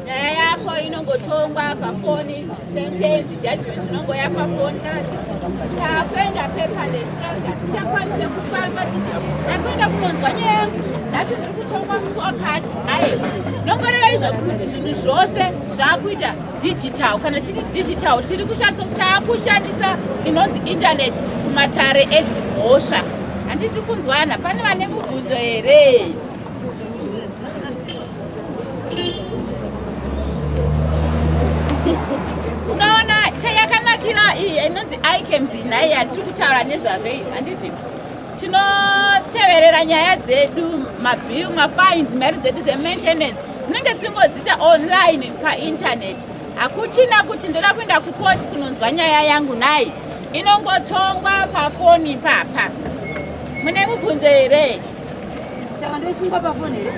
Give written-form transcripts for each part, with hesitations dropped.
Nyaya yako inongotongwa pafoni, sentence, judgment inongoya pafoni. Kana takuenda paperless, hatichakwanise kufamba titi takuenda kunonzwa nyaya yangu nhasi zviri kutongwa musi wakati. Aiwa, nongoreva izvo kuti zvinhu zvose zvakuita digital. Kana chiti digital, tiri kushandisa, taakushandisa inonzi internet kumatare edzimhosva. Handiti kunzwana? Pane vane mubvunzo here? Ukaona chayakanakira iyi inonzi ICAMS nhai yatiri kutaura nezvazvo iyi, handiti tinoteverera nyaya dzedu, mabill, mafines, mari dzedu dzemaintenance dzinenge dzingozita online painternet. Hakuchina kuti ndoda kuenda kukoti kunonzwa nyaya yangu nhai, inongotongwa pafoni papa. Mune mubvunzo here? Saka ndoisungwa pafoni here?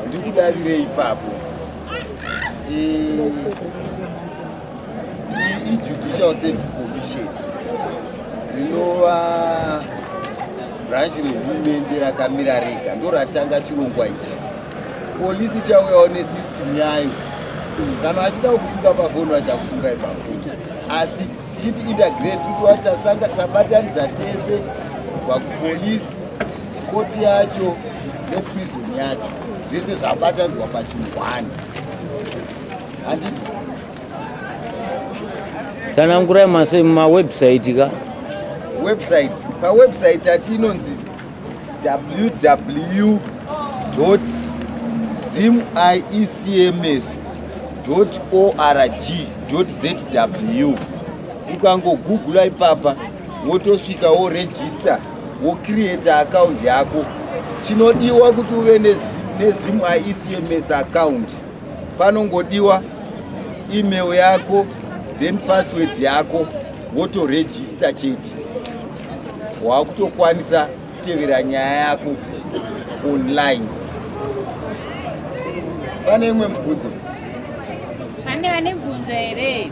Ndikudavire ipapo. IJudicial Service Commission, rinova branch rehurumende rakamira rega, ndo ratanga chirongwa ichi. Polisi ichauyawo nesystem yayo. Kana vachida kusunga pafoni, vachakusungai pafoni, asi tichiti integrate, totova tasanga tabatanidza tese kubva kupolisi, koti yacho neprison yacho, zvese zvabatanidzwa pachingwani, handiti? Tsanangurai mase mawebsite ka. Website, pawebsite ati inonzi www zimiecms org zw. Ukangogugula ipapa, wotosvika, woregister, wocreata account yako. Chinodiwa kuti uve neZim IECMS account, panongodiwa email yako, then password yako, wotoregister chete, wakutokwanisa kutevera nyaya yako online. Pane imwe mubvunzo? Pane vane mubvunzo here?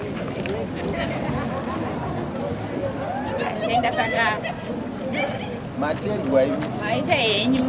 Tenda saka. Matendwa imi. Maita henyu.